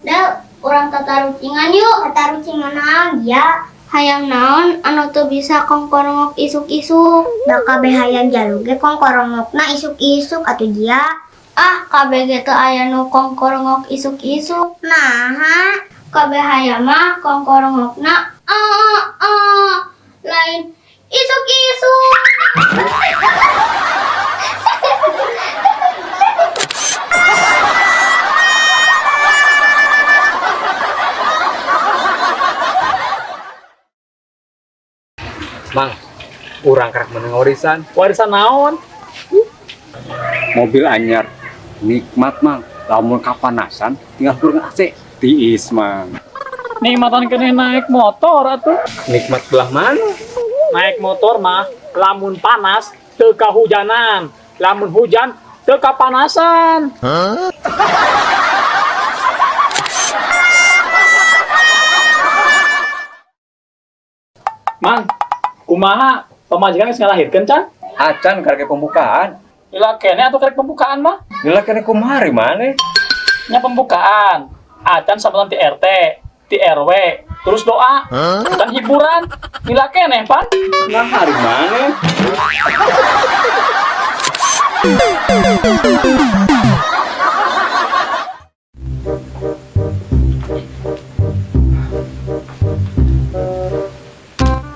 Da, urang tatarucingan yuk. Tatarucingan naon ya? Hayang naon anu teu bisa kongkorongok isuk-isuk. Da kabeh hayang jalu ge kongkorongokna isuk-isuk atuh jia. Ah, kabeh ge teu aya nu kongkorongok isuk-isuk. Naha? Kabeh hayang mah kongkorongokna lain isuk-isuk. Mang, urang karek menang warisan. Warisan naon? Mobil anyar. Nikmat, Mang. Lamun kapanasan tinggal kurang AC. Tiis, Mang. Nikmatan kene naik motor atuh. Nikmat belah mana? Naik motor mah lamun panas teu kahujanan, lamun hujan teu kapanasan. Mang, kumaha pamajikan geus ngalahirkeun can? Acan karek pembukaan. Lila kene atuh karek pembukaan mah? Lila kene kumaha ari maneh? Nya pembukaan. Acan sampetan ti RT, ti RW, terus doa, bukan hiburan. Lila keneh pan? Nah hari maneh?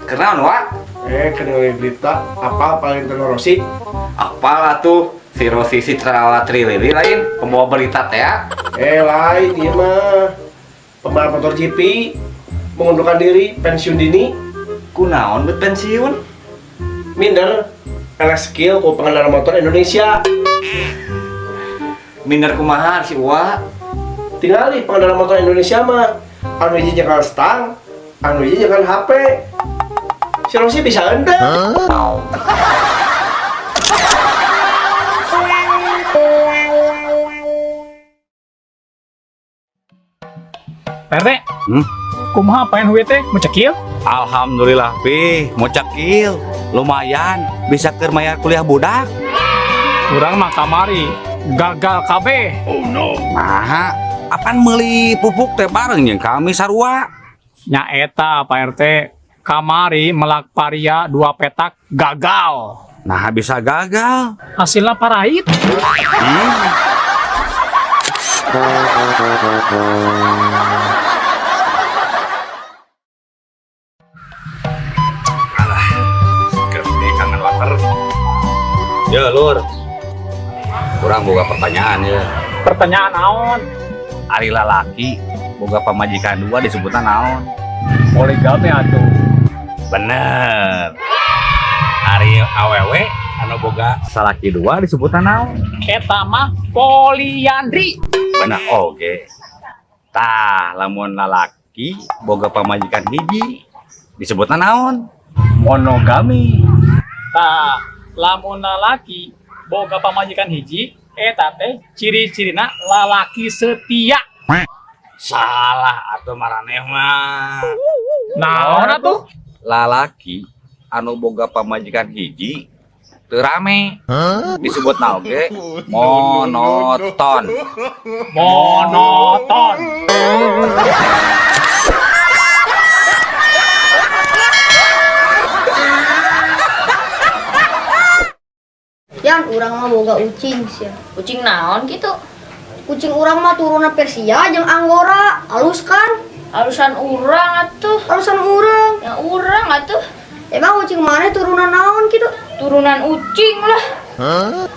Kenaon, Wak? Kenal berita apa paling Rossi? Apalah tuh si Rossi si Trala Trilili lain pembawa berita teh ya? Lain ieu mah pembalap motor GP mengundurkan diri pensiun dini. Kunaon bet pensiun? Minder eleh skill ku pengendara motor Indonesia. Minder kumaha si Uwa? Tingali pengendara motor Indonesia mah anu hiji nyekel stang, anu hiji nyekel HP. Si Rossi bisa henteu. RT, kumaha paen huwe teh mau cekil? Alhamdulillah pi, mau cekil. Lumayan, bisa keur mayar kuliah budak. Urang mah kamari gagal kabeh. Oh no. Nah, apaan meuli pupuk teh bareng jeung kami sarua? Nya eta Pak RT, kamari melak paria 2 petak gagal. Nah, bisa gagal. Hasilnya parait. Alah, gede kangen water. Ya, Lur. Kurang boga pertanyaan ya. Pertanyaan naon? Ari lalaki boga pamajikan 2 disebutna naon? Poligami atuh. Bener. Ari awewe anu boga salaki 2 disebutna naon? Eta mah poliandri. Bener oge. Tah, lamun lalaki boga pamajikan hiji disebutna naon? Monogami. Tah, lamun lalaki boga pamajikan hiji eta teh ciri-cirina lalaki setia. Salah atuh maraneh mah. Naon atuh? Lalaki anu boga pamajikan hiji teu rame. Disebutna oge monoton. Monoton. Yan urang mah boga ucing sia. Ucing naon gitu? Kucing urang mah turunan Persia jeung Anggora, halus kan? Halusan urang atuh. Halusan urang. Ya urang atuh. Emang ucing mana turunan naon gitu? Turunan ucing lah. Huh?